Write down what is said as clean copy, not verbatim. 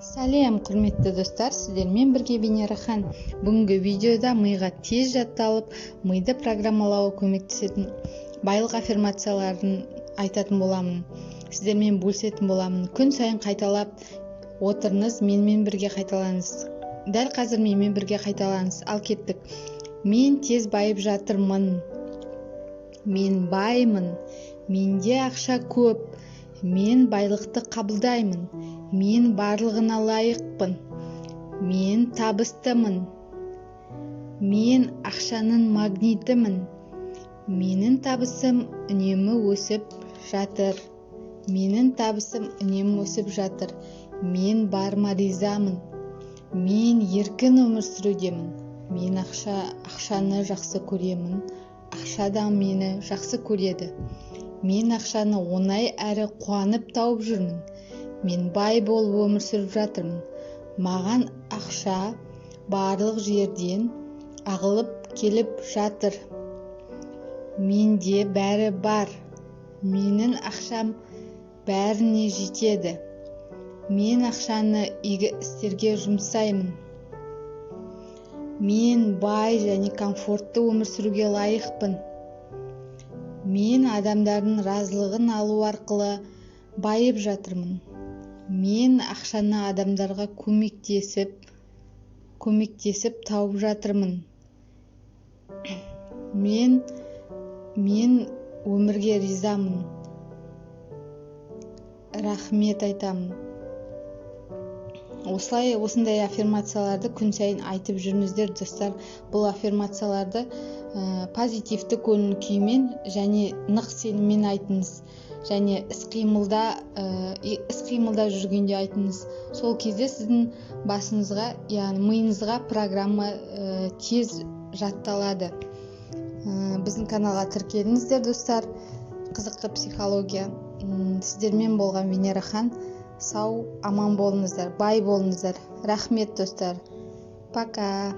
Сәлем, құрметті достар! Сіздермен бірге Венера Хан. Бүгінгі видеода миға тез жатталып, миды программалауға көмектесетін байлық аффирмацияларын айтатын боламын, сіздермен бөлісетін боламын. Күн сайын қайталап отырыңыз, менімен бірге қайталаңыз. Дәл қазір менімен бірге қайталаңыз. Ал кеттік! Мен тез байып жатырмын. Мен баймын. Менде ақша көп. Мен байлықты қабылдаймын. Мен барлығына лайықпын. Мен табыстымын. Мен ақшаның магнитімін. Менің табысым үнемі өсіп жатыр. Менің табысым үнемі өсіп жатыр. Мен барыма ризамын. Мен еркін өмір сүрудемін. Мен ақшаны жақсы көремін. Ақша да мені жақсы көреді. Мен ақшаны оңай әрі қуанып тауып жүрмін. Мен бай болып өмір сүріп жатырмын. Маған ақша барлық жерден ағылып келіп жатыр. Менде бәрі бар. Менің ақшам бәріне жетеді. Мен ақшаны игі істерге жұмсаймын. Мен бай және комфортты өмір сүруге лайықпын. Мен адамдардың разылығын алу арқылы байып жатырмын. Мен ақшаны адамдарға көмектесіп тауып жатырмын. Мен өмірге ризамын, рахмет айтамын. Осылай, осындай аффирмацияларды күн сайын айтып жүріңіздер, достар. Бұл аффирмацияларды позитивті көңіл күймен және нық сеніммен айтыңыз және іс қимылда жүргенде айтыңыз. Сол кезде сіздің басыңызға, яғни миыңызға программа тез жатталады. Біздің каналға тіркеліңіздер, достар. Қызықты психология. Сіздермен болған Венера Хан. Сау аман болыңыздар, бай болыңыздар. Рахмет, достар, пока!